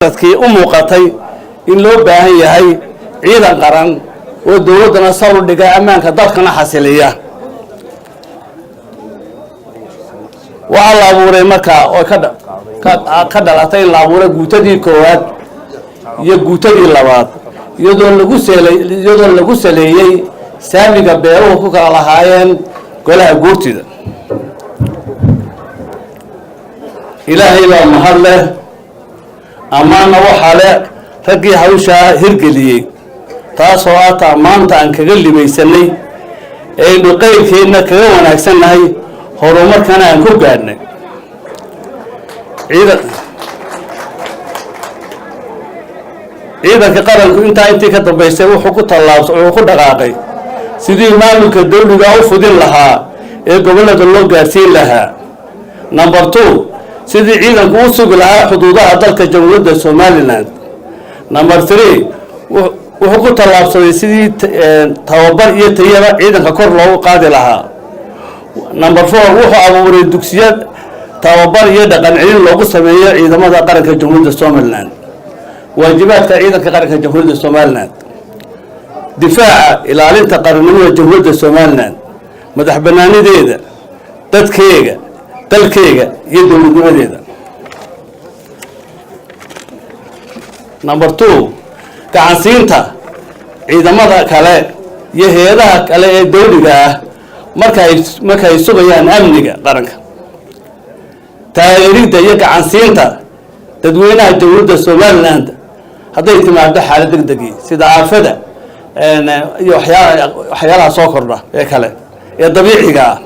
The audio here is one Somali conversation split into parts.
Is-afgaradkii u muuqatay in loo baahan yahay ciidan qaran oo dowladdana sal u dhiga, ammaanka dalkana xasiliya. Waxaa la abuuray markaa oo ka dhalatay in la abuuray guutadii koowaad iyo guutadii labaad, iyadoo lagu saleeyey saamiga beeluhu ku kala lahaayeen golaha guurtida. Ilaahay baa mahad leh, ammaanna waxaa leh raggii hawshaa hirgeliyey, taasoo ah taa maanta aan kaga libaysanay, aynu qayrkeedna kaga wanaagsannahay, horumarkana aan ku gaadhnay. Ciidanka qaranku intaa intii ka dambaysay wuxuu ku dhaqaaqay sidii maamulka dawliga u fudin lahaa ee gobollada loo gaadhsiin lahaa. Number 2, sidii ciidanku u sugi lahaa xuduudaha dalka Jamhuuriyadda Somaliland. Number 3, wuxuu ku tallaabsaday sidii tababar iyo tayada ciidanka kor loogu qaadi lahaa. Number 4, wuxuu abuuray dugsiya tababar iyo dhaqan celin loogu sameeyo ciidamada qaranka Jamhuuriyadda Somaliland. Waajibaadka ciidanka qaranka Jamhuuriyadda Somaliland: difaaca, ilaalinta qarannimada Jamhuuriyadda Somaliland, madax banaanideeda, dadkeega, dalkeega iyo dowladnimadeeda. Number 2, gacansiinta ciidamada kale iyo hay-adaha kale ee dawliga ah markaay sugayaan amniga qaranka. Taageeridda iyo gacansiinta dadweynaha Jamhuuriyadda Somaliland hadday timaado xaalad deg degi, sida aafada iyo waxyaalaha soo kordha ee kale ee dabiiciga ah.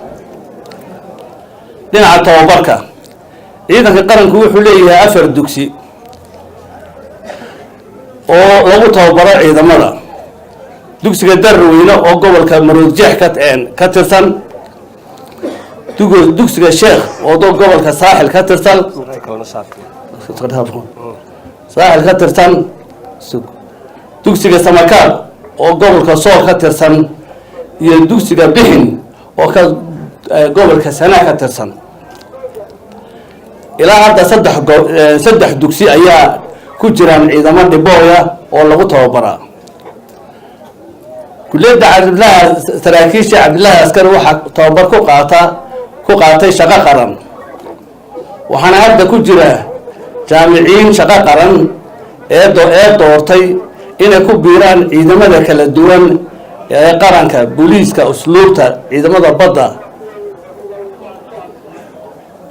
Dhinaca tababarka, ciidanka qaranku wuxuu leeyahay 4 dugsi oo lagu tababaro ciidamada: dugsiga Darweyne oo gobolka Maroodjeex ka tirsan, dugsiga Sheekh oo gobolka Saaxil ka tirsan, dugsiga Samakaab oo gobolka Sool ka tirsan, iyo dugsiga Bixin oo ka gobolka Sanaa ka tirsan. Ilaa hadda 3 dugsi ayaa ku jiraan ciidamo dhibooya oo lagu tababaraa. Kulliyadda Cabdillahi, saraakiisha Cabdillahi Askari waxaa tababar ku qaatay shaqo qaran, waxaana hadda ku jira jaamiciin shaqo qaran ee doortay inay ku biiraan ciidamada kala duwan ee qaranka, booliiska, usluubta, ciidamada badda,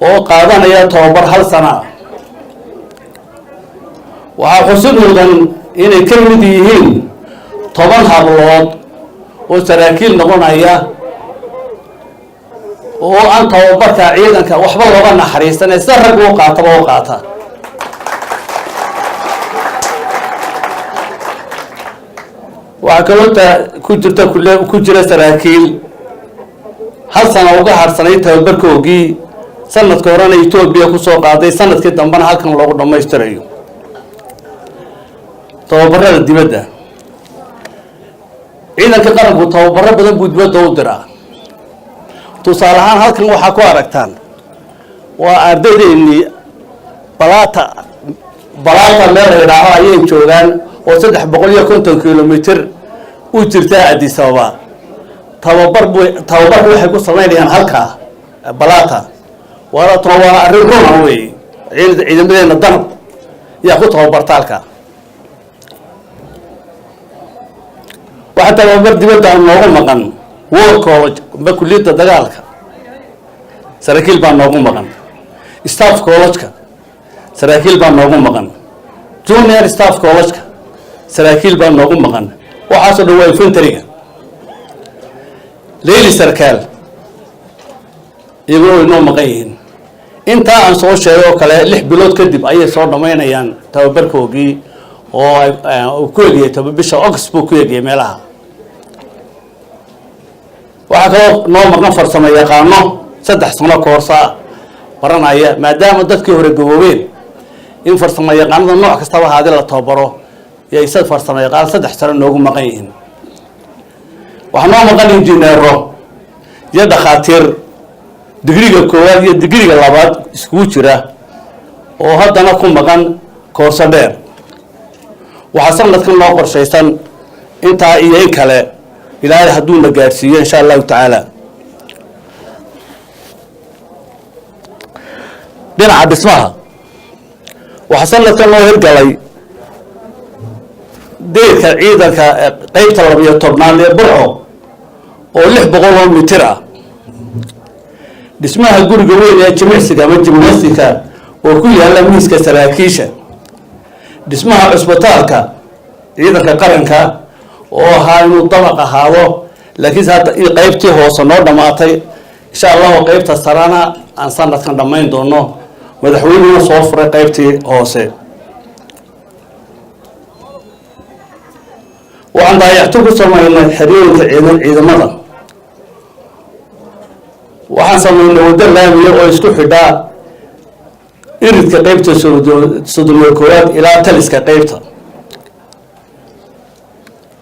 oo qaadanaya tababar hal sana ah. Waxaa xusid mudan inay ka mid yihiin 10 hablood oo saraakiil noqonaya oo aan tababarka ciidanka waxba looga naxariisanay, sida rag u qaataba u qaata. Waxaa kaloo ku jirta ku jira saraakiil hal sana uga harsanay tababarkoogii, sanadka horena Etoobiya kusoo qaaday, sanadkii dambena halkan loogu dhammaystirayo. Tababarada dibadda, ciidanka qaranku tababaro badan buu dibadda u diraa. Tusaale ahaan, halkan waxaa ku aragtaan waa ardaydeenii Balata. Balata meel la yidhaaho ayay joogaan oo 350 kilomitr u jirta Addis Ababa. Tababarku waxay ku samaynayaan halkaa Balata. Waana waa arrin runa wey, ciidamadeena Danab yaa ku tababarta halkaa. Waxaa tababar dibadda noogu maqan War College amba kulliyadda dagaalka, saraakiil baa noogu maqan. Staff College-ka saraakiil baa noogu maqan. Junior Staff College-ka saraakiil baa noogu maqan. Waxaasoo dhan waa infantryga. Leyli sarkaal iyaguna way noo maqan yihiin. Intaa aan soo sheegay oo kale 6 bilood kadib ayay soo dhammaynayaan tababarkoogii, oo uu ku egiyay bisha August buu ku egiyay meelaha. Waxaa kaloo noo maqan farsamo yaqaano 3 sano koorsa baranaya, maadaama dadkii hore gaboobeen, in farsamo yaqaanada nooc kastaba haadii la tababaro yay farsamo yaqaan 3 sano noogu maqan yihiin. Waxaa noo maqan injineero iyo dhakhaatiir digriga koowaad iyo digriga labaad iskugu jira, oo haddana ku maqan Koorso dheer. Waxaa sanadkan loo qorshaysan intaa iyo in kale, Ilaahay hadduuna gaadhsiiyo, insha Allahu tacaala. Dhinaca dhismaha, waxaa sanadkan loo hirgalay deyrka ciidanka qeybta 12aad ee Burco oo 600 oo mitir ah, dhismaha guriga weyn ee jimicsiga ama gymnastic-ka oo ku yaala miiska saraakiisha, dhismaha cusbitaalka ciidanka qaranka oo ahaa inuu dabaq ahaado, laakiinse hadda qeybtii hoose noo dhammaatay. Insha Allahu qeybta sarana aan sanadkan dhammayn doono, madaxweynuhuna soo furay qeybtii hoose. Waxaan daayacto ku sameynay xerooyinka ciidamada. Waxaan sameynay waddo laamiya oo isku xidhaa iridka qeybta 31aad ilaa taliska qeybta.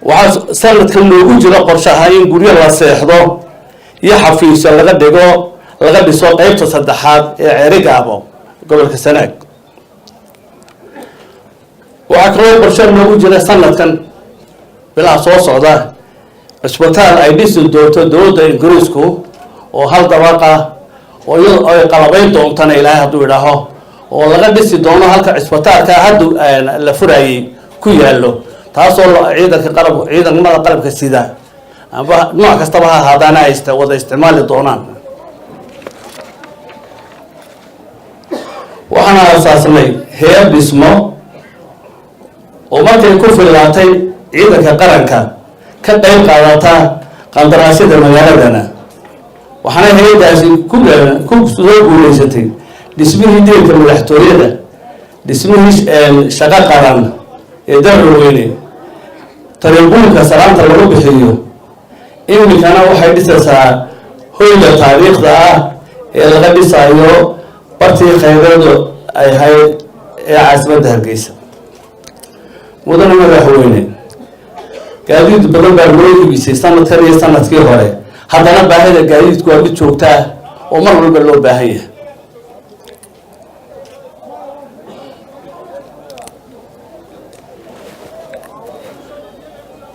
Waxaa sanadkan noogu jira qorshaha in guryo la seexdo iyo xafiisyo laga dhigo, laga dhiso qeybta saddexaad ee Ceerigaabo, gobolka Sanaag. Waxaa kaloo qorshe noogu jira sanadkan bilaha soo socda cusbitaal ay dhisi doonto dowladda Ingiriisku oo hal dabaq ah oo iyado ay qalabayn doontana, Ilaahay hadduu idhaaho, oo laga dhisi doono halka cusbitaalka hadda la furayay ku yaallo, taasoo ciidanka qalab, ciidamada qalabka sida amba nooc kastaba ha ahaadaana ay wada isticmaali doonaan. Waxaan aasaasnay hay'ad dhismo oo markay ku fillaatay ciidanka qaranka ka qeyb qaadata qandaraasyada magaaladana. Waxaana hay'addaasi ku soo guuleysatay dhismihii deelka madaxtooyada, dhismihii shaqo qaran ee Dararweyne, taribuunka salaanta lagu bixiyo. Iminkana waxay dhisaysaa hoyga taariikhda ah ee laga dhisayo bartii khayreedu ay ahayd ee caasimadda Hargeysa. Mudane madaxweyne, gaadiid badan baa loo iibisay sanadkan iyo sanadkii hore. Haddana baahida gaadiidku waa mid joogta ah oo mar walba loo baahan yahay.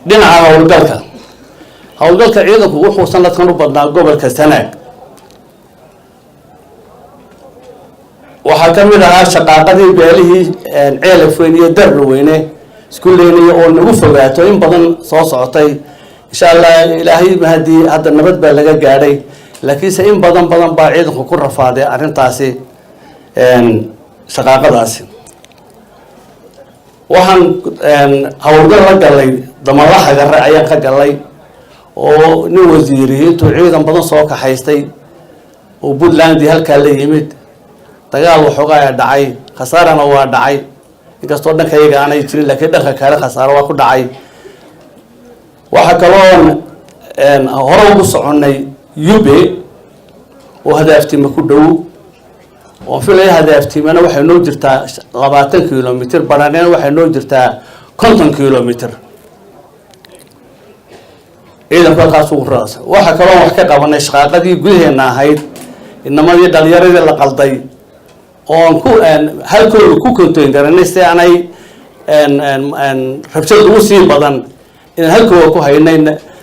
Dhinaca howlgalka ciidanku wuxuu sanadkan u badnaa gobolka Sanaag. Waxaa ka mid ahaa shaqaaqadii beelihii Ceelafweyn iyo Dararweyne isku leynaya oo nagu fogaato in badan soo socotay. Insha Allah, Ilaahay mahadii, hadda nabad baa laga gaadhay, laakiinse in badan badan baa ciidanku ku rafaaday arrintaasi, shaqaaqadaasi. Waxaan howlgal la galay Damalaha Gare ayaan ka galay, oo nin wasiiri intuu ciidan badan soo kaxaystay oo Puntland halkaa la yimid. Dagaal waxoogaa ayaa dhacay, khasaarana waa dhacay, inkastoo dhanka iyaga aanay jirin, laakiin dhanka kale khasaaro waa ku dhacay. Waxaa kaloon hore ugu soconnay Yube oo Hadaaftima ku dhow, oon filaya Hadaaftimana waxay noo jirtaa 20 kilomitr, Bananena waxay noo jirtaa 50 kilomitr. Ciidanku halkaas ugu raasa. Waxaa kaloo wax ka qabanay shaqaaqadii gudaheena ahayd, inamadii dhalinyaradii la qalday oon ku halkooda ku contain garanay si aanay rabshad ugu sii badan inaan halkooda ku haynay.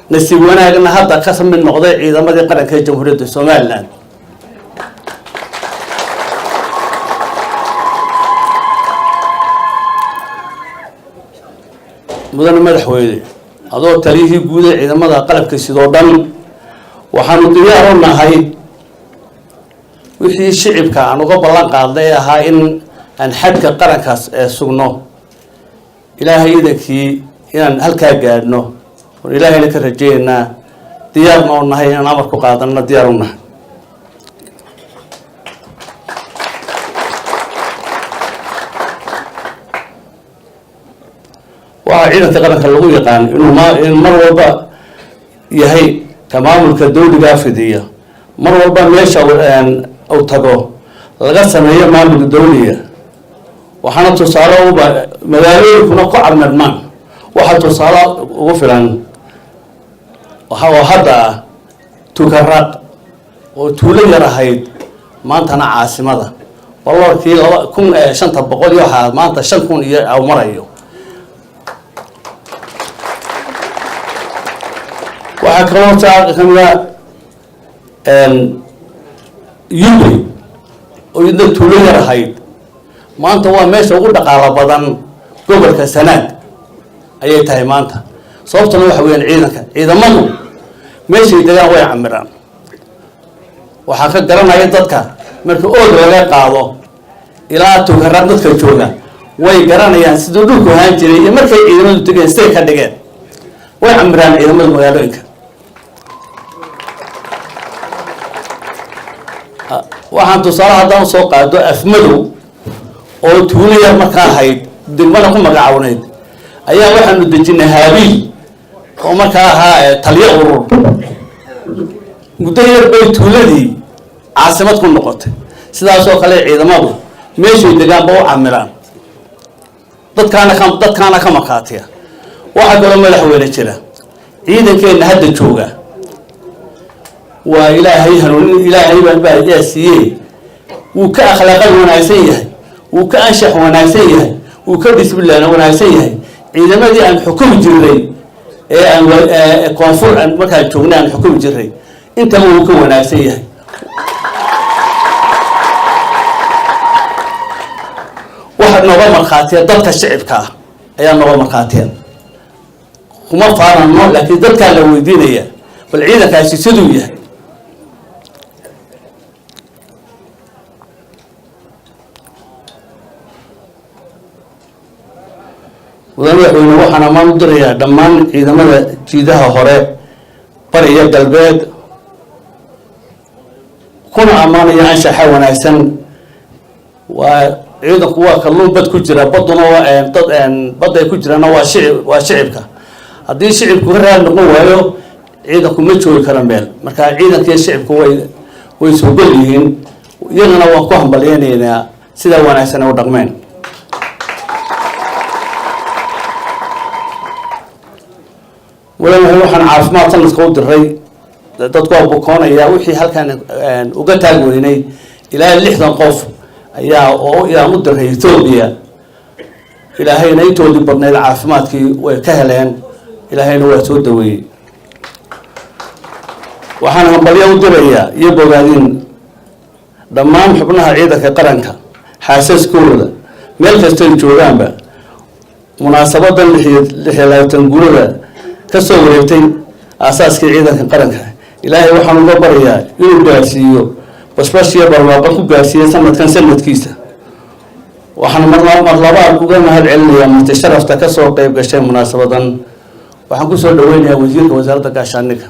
Nasiib wanaagna hadda ka mid noqday ciidamadii qaranka ee Jamhuuriyadda Somaliland. Mudane madaxweyne, adoo taliyihii guud ee ciidamada qalabka sidoo dhan, waxaanu diyaar u nahay wixii shicibka aan uga ballan qaadnay ee ahaa in aan xadka qarankaas ee sugno. Ilaahay idankii inaan halkaa gaadhno oon Ilaahayna ka rajeynaa, diyaarna u nahay inaan amar ku qaadanno, diyaar u nahay. Waxaa ciidanka qaranka lagu yaqaan inuu in mar walba yahay ka maamulka dawligaa fidiya, mar walba meesha uu tago laga sameeyo maamulka dawliga. Waxaana tusaale uba magaalooyinkuna ku camirmaan. Waxaa tusaale ugu filan oo hadda ah Tukaraq oo tuulo yar ahayd, maantana caasimada. Baloorkii 2500 iyo waxaa maanta 5000 iyo marayo. Waxaa kaloo taa kamida Yubri oo idna tuulo yar ahayd, maanta waa meesha ugu dhaqaalo badan gobolka Sanaag ayay tahay maanta. Sababtuna waxa weeyaan ciidanka, ciidamadu meeshay degaan way camiraan. Waxaa ka garanaya dadka marka oog laga qaado ilaa Tukaraq dadka jooga way garanayaan siduu dhulku ahaan jiray iyo markay ciidamadu tegeen siday ka dhigeen. Way camiraan ciidamada magaalooyinka. Waxaan tusaale haddaan soo qaado Afmadow oo tuulo yar markaa ahayd, degmana ku magacawneyd, ayaa waxaanu dejinay Haabiil oo markaa ahaa taliyo urur. Muddo yar bay tuuladii caasimad ku noqotay. Sidaasoo kale ciidamadu meeshay degaanba u camiraan, dadkaana ka markhaatiya. Waxaa kaloo, madaxweyne, jira ciidankeenna hadda jooga waa Ilaahay hanuunin, Ilaahay baa yaa siiyey. Wuu ka akhlaaqad wanaagsan yahay, wuu ka anshax wanaagsan yahay, wuu ka discipline wanaagsan yahay ciidamadii aan xukumi jirnay ee aan koonfur aan markaan joognay aan xukumi jirnay, intaba wuu ka wanaagsan yahay. Waxaa nooga markhaatiya dadka shicibka ah ayaa nooga markhaatiya. Kuma faanano, laakiin dadkaa la weydiinaya bal ciidankaasi siduu yahay. Mudan madaxweyne, waxaan ammaan u dirayaa dhammaan ciidamada jiidaha hore, bari iyo galbeed, kuna ammaanaya anshaxa wanaagsan. Waa ciidanku waa kalluun bad ku jira, baduna waa dad, badday ku jiraana waa shicib, waa shicibka. Haddii shicibku ka raali noqon waayo, ciidanku ma joogi karo meel. Marka ciidanka iyo shicibku way soo-gol yihiin. Iyagana waan ku hambalyeynaynaa sidaa wanaagsan ay u dhaqmeen. Mudan, waxaan caafimaad sanadka u diray dadku waa bukoonaya. Wixii halkan uga taag weynay ilaa 60 qof ayaa oo yaan u diray Ethoobia. Ilaahayna intoodii badnayd caafimaadkii way ka heleen, Ilaahayna waa soo daweeyey. Waxaan hambalyo u dirayaa iyo bogaadin dhammaan xubnaha ciidanka qaranka, xaasaskooda, meel kastoy joogaanba, munaasabadan 26 guurada ka soo wareegtay aasaaskii ciidanka qaranka. Ilaahay waxaan uga baryayaa inuu gaarsiiyo basbash iyo barwaaqo, ku gaarsiiya sanadkan sanadkiisa. Waxaan mar labaad uga mahad celinayaa marti sharafta kasoo qeyb gashay munaasabadan. Waxaan kusoo dhaweynayaa wasiirka wasaaradda gaashaandhigga.